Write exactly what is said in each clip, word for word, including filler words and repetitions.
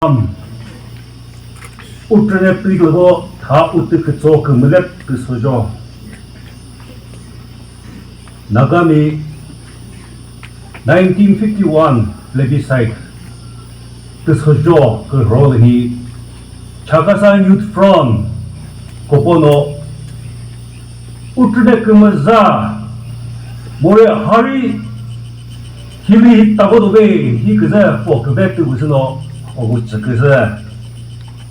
Am, utüne püdo tha utü kütso kümüle püsojo. Nagami nineteen fifty-one plebiscite küsojo kürol hi Chakhesang Youth Front kopono utüne kümüza more hari hili hi tabodo be hi küze po kübe tübüsüno ogu tsüküzü.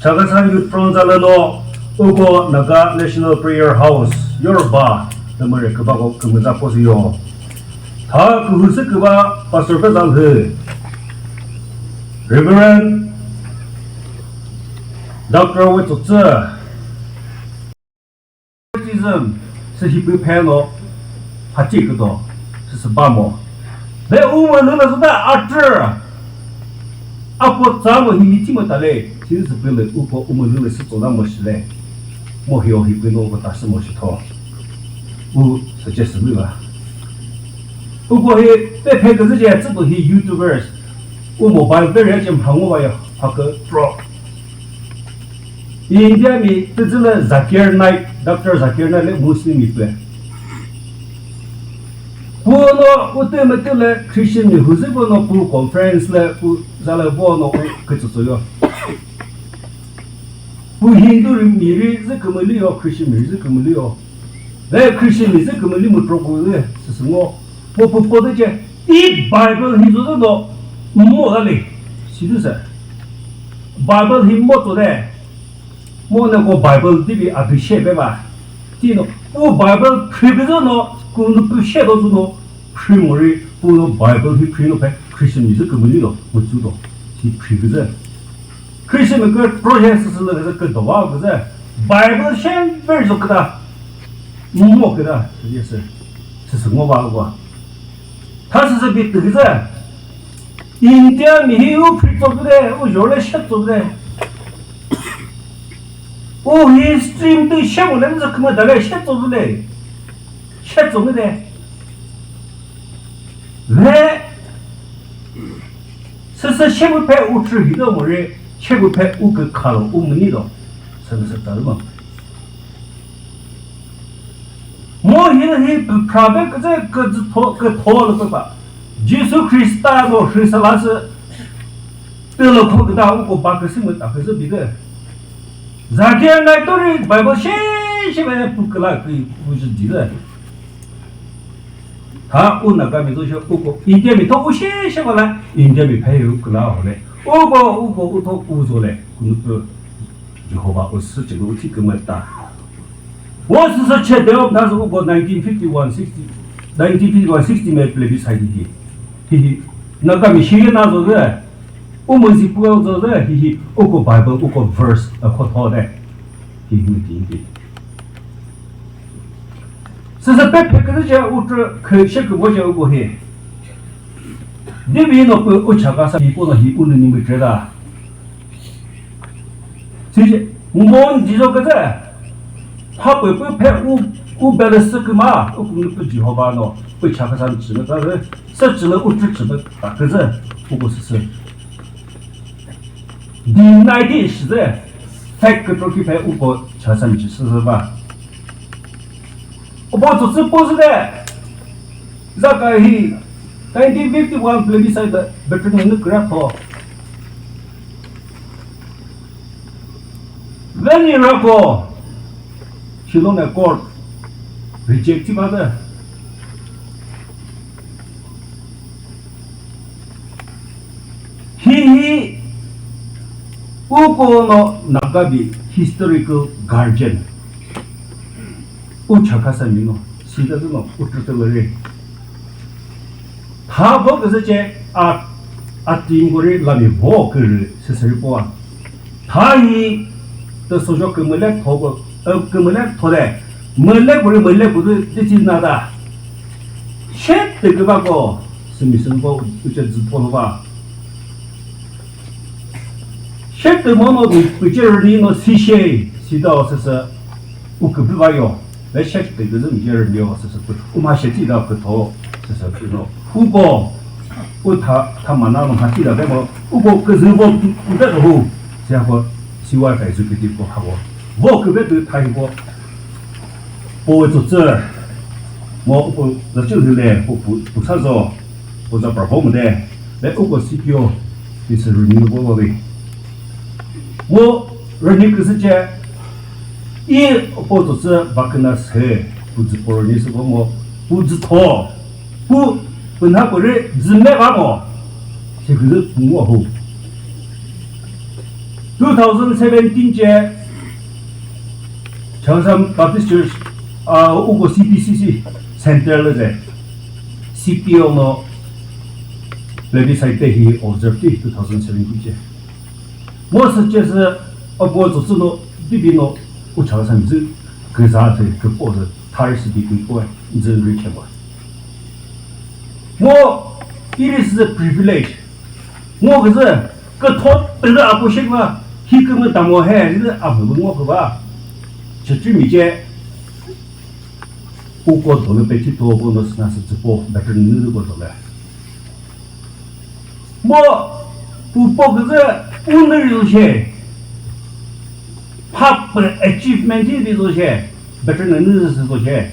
Chakhesang Youth Front zalüno uko Naga National Prayer House, Yoruba, tümüre kübako kümüza posüyo. Tha kühüsü küba Pastor Kezalhü, Reverend Doctor Wetsotse, Baptism sü hi pü pheno phathi küdo sü sü bamo. Ve u mülü la sü ta atü. Apo tsa mo hi mithi mo ta le, sü sü pü le uko u mülü le sü tso da mo shi le. Mo hi o hi pü no ko ta sü mo shi tho. U sü che sü lü la. Uko hi pe phe küzü che tsü to hi YouTubers. U mobile pe re che mha ngo ba ya ha kü pro. India mi tüzülü Zakir Naik, Doctor Zakir Naik le Muslim mi püh. Puno utü mütü le Christian mi hüzü puno pu conference le pu zalü puno u kütsütsü yo. Pu Hindu mi ri zü kümüli yo, Christian mi ri zü kümüli yo. Ve Christian mi zü kümüli mu troko le süsü ngo. Po po po de che, i Bible hi zo no mo da le. Si du se. Bible hi mo to de. Mo ne ko Bible di bi a du she be ba. Ti no, o Bible phri bi zo no, ku nu pu she do zo no, phri mo ri, pu no Bible hi phri no pe, Christian mi zü kümüli no, mo zu do. Ti phri bi ze. Christian mi kü project sü sü lü kü do wa kü ze. Bible she very zo kü da. Mo kü da, yes sir. Sü sü ngo ba wa. Tha sü sü bi tü kü ze. India mi hi u phri tso kü de, u jole she tso kü de. U history mi tü she mo le zü kümü da le she tso kü de. She tso kü de. Ve Süsü shepü phe u chü hi do mo ri, shepü phe u kükha lo, u müni lo. Süsü ta lo. Mo hi hi pü phra be küzü küzü tho, kü tho lo pü pa. Jisu Khrista mo Khrista la sü tü lo kho küta u ko ba küsü mü ta küzü bi de. Zakir Naik to ri Bible she she be pü küla kü u jü di de. Tha u Naga mi zo she u ko India mi tho u she she ba la India mi phe u kula ho le. U ko u ko u tho u zo le. Ku nu pü Jehovah u sü che u thi kümüta. Wo sü sü che de o na zo u ko nineteen fifty-one sixty, nineteen fifty-one sixty me plebiscite hi. Hi hi. Naga mi shi na zo de. U mu zi pu zo de. Hi hi. U ko Bible u ko verse a ko tho de. Hi hi mi ti hi. Süsü pe phe kürü che u tü khe she kü bo che u ko he. Di bi no pü u cha ka sa hi po no hi u lü ni mi tre da. Si che mon ji zo ke ze. Ha pü pü phe u u be le sü kü ma u ku pü Jehovah no pü cha ka sa chi na ta ze. Sü chi le u tü chi le ta ke ze. U ko süsü. Di nai di shi ze. Fake kükro ki phe u ko cha sa mi chi sü sü ba. U po tsu sü po sü de. Za ka hi nineteen fifty-one plebiscite de Britain nü kra pho. Veni ra ko. Shillong Accord reject thi ba de. Hi hi u ko no Naga bi historical guardian. U cha ka sa mi no, si da no, u tü tü le ri. Tha vo küzü che a, a ti ngo ri la mi vo kü ri sü sü ri po a. Tha hi tü so jo kümüle tho ko, ö, kümüle tho de. Müle kuri müle kuri titi na da. She tü küba ko, simi simi ko, uche zü polo ba. She tü mo no, uche ri no si she, si da o se se, u kübü ba yo. Ve she tü küzü uche ri o se se, u ma she ti da kü tho, se se kü no. Hu ko, u tha, tha mana no ha ti la be mo, u ko küzü vo ku be ho, sia ko, siwa ka executive ko ha ko. Vo kü be tu tha hi ko. Po we tsotsi, mo u po za chü hü le, po pu, pu sa zo, po za pra vo mo de, le u ko C P O, is renewable body. Mo renew küsü che, i po tsotsi ba küna se, pu zü po renew sü vo mo, pu zü tho, pu, pu na po re, zü me ba mo, se küzü pu ngo ho. Two thousand seventeen che, Chakhesang Baptist Church, uh, uko C B C C Center lü ze, C P O no plebiscite hi observe ti two thousand seventeen che. Mo sü che sü, apo zo sü no, bibi no, u Chakhesang zü, küza zü, küpo zü, thar sü bi küpo, zü ri che mo. Mo, it is a privilege. Ngo küzü, kütho tülü apo shekma, hi kümü tamo he, zü apo ngo küba. Chüchü mi che, u ko dole pe chi to ko no sna sü po, better nü ko dole. Mo, u po küzü, u nü ri zo she. Pha pü achievement hi ri zo she. Better nü nü zo she.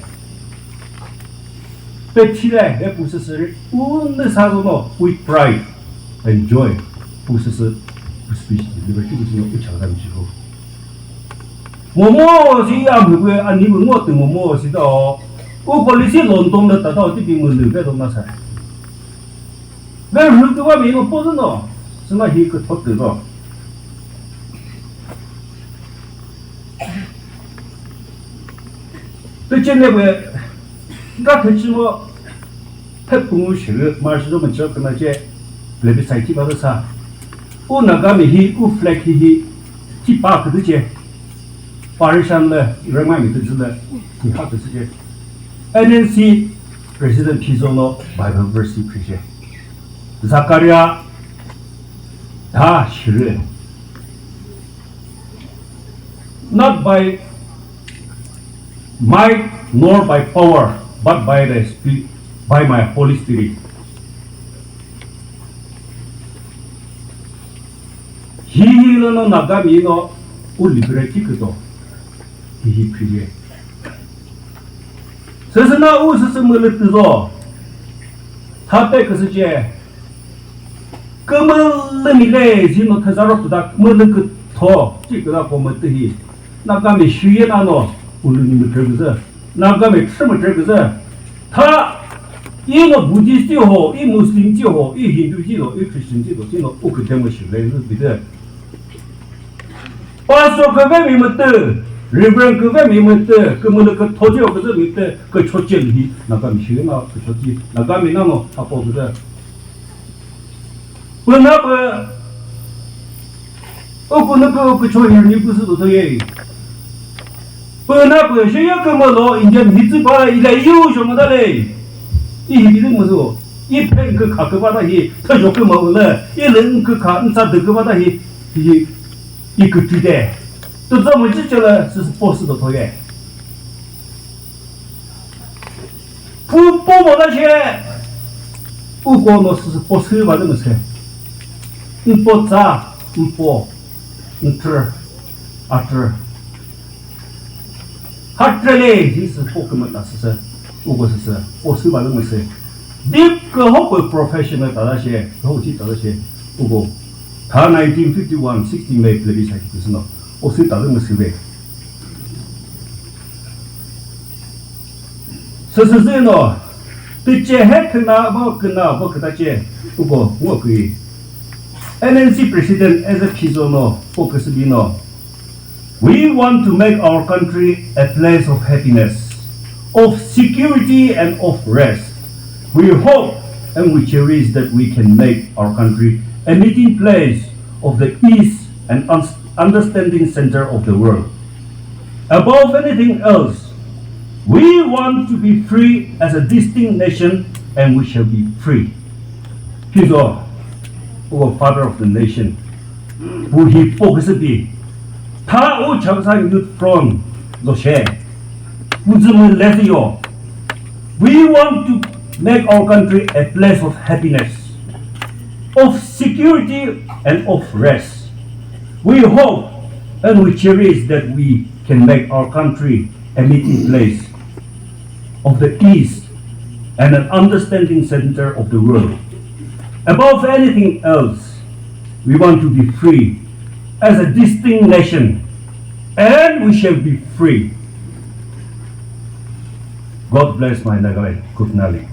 Pe thile, he pu sü sü ri, u nü sa zo no, with pride and joy, pu sü sü, pu speech deliver, ki pu sü no, u chang dam chi ho. Momo si ya mu kwe, ani mu ngo tu momo si da, u policy London le ta da, ti bi mu lü ve do na sa. Ve lü tu wa mi no po no, sü na hi ko thot tu do. Tüchene we, ga thüchimo, phe pungu shirü, ma shirü ma chirü kena che, plebiscite chi ba sa. U Nagami hi, u flag hi hi, chi pa küdü che. Parishan le, rema mi tüzü le, ni ha tüzü che. N N C President Phizo no Bible verse hi phri che. Zakaria, da shirü. Not by might nor by power, but by the Spirit, by my Holy Spirit. Hi hi lo no Nagami no u liberate küto. Hi hi phri ye. Sesena u sese mülü tüzo. Tha pe küsü che. Kümülü mi le, zino thüzaro püta kümülü kütho, chi küta ko mütü hi. Nagami shiye nano, ulü ni mütrü küzü. Nagami chü mütrü küzü. Tha, i no Buddhist chi ho, i Muslim chi ho, i Hindu chi ho, i Christian chi ho, chi no u küdemo shi le zü bide. Pastor küve mi mütü, Reverend küve mi mütü, kümülü kütho chi ho küzü mütü, kücho chi lü hi, Nagami shiye na, kücho chi, Nagami nano, apo küzü. Püna pü, uku nüpü uku cho hir ni püsü do thoye. Püna pü, she ya kümülo, Indian hi tsü pa, ila yu jo ma da le. I hi bi mu zo. I phen kü kha kü ba da hi, tha jo kü ma u le. I le kü kha, nsa de kü ba da hi, hi, i kü tü de. Tu zo mu chi che le, sü sü po sü do thoye. Pu po mo la che, u ko no sü po sü ba de mo se. N po tsa, n po, n tr, a tr. Ha tr le, hi sü po kümüta sü sü, u ko sü sü, po sü ba de mo se. Dip ke ho pe professional ta la che, ho chi ta la che, u ko. Tha nineteen fifty-one, sixty May plebiscite küsü no, o sü ta de mo se be. Süsüzü no, tüche he thüna vo küna vo küta che, uko ngo küi. N N C President Eze Phizo no, po küsübi no. We want to make our country a place of happiness, of security and of rest. We hope and we cherish that we can make our country a meeting place of the peace and un- understanding center of the world. Above anything else, we want to be free as a distinct nation, and we shall be free. Phizo, our father of the nation, pu hi po küsü pi, tha u Chakhesang Youth Front lo she, pu zü mu le yo. We want to make our country a place of happiness. of security and of rest. We hope and we cherish that we can make our country a meeting place of the East and an understanding center of the world. Above anything else, we want to be free as a distinct nation, and we shall be free. God bless my Nagaland. Good night.